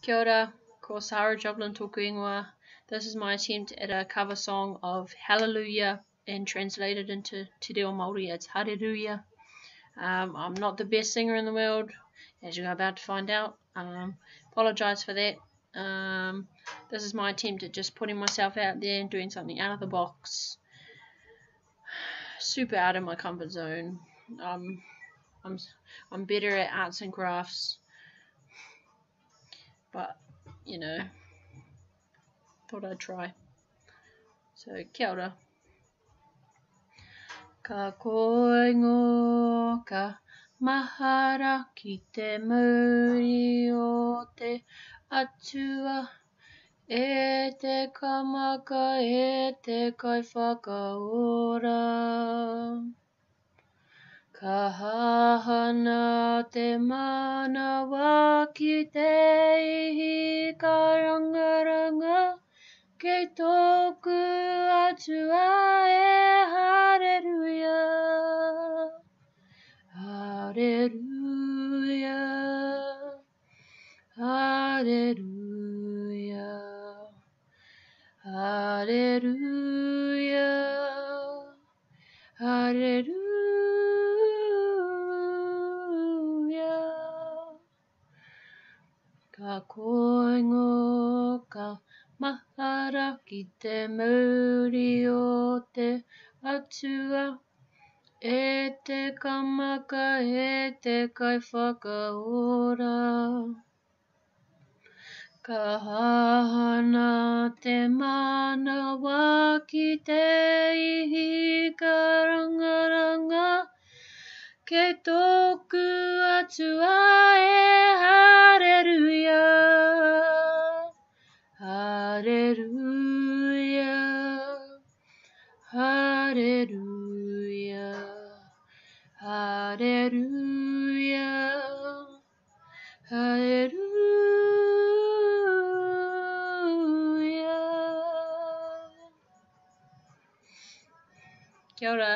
Kia ora, ko Sarah Joblin tōku ingoa. This is my attempt at a cover song of Hallelujah and translated into Te Reo Māori it's Hareruia. Um, I'm not the best singer in the world, as you're about to find out. Um, apologise for that. Um, this is my attempt at just putting myself out there and doing something out of the box. Super out of my comfort zone. Um, I'm, I'm better at arts and crafts, but you know, thought I'd try. So, kia ora. Ka koingo, ka mahara ki te mauri o te atua, e te kamaka, e te kaiwhakaora. Ka hahana te manawa ki te ihi karangaranga, kei tōku Atua e Hareruia. Hareruia, Hareruia, Hareruia, Hareruia. Ka koingo, ka mahara ki te mauri o te Atua, e te kamaka, e te kaiwhakaora. Ka hahana te manawa ki te ihi karangaranga, Kei tōku Atua e Hareruia, Hareruia, Hareruia, Hareruia, Hareruia. Kia ora.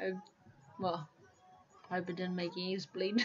I, well, hope it didn't make your ears bleed.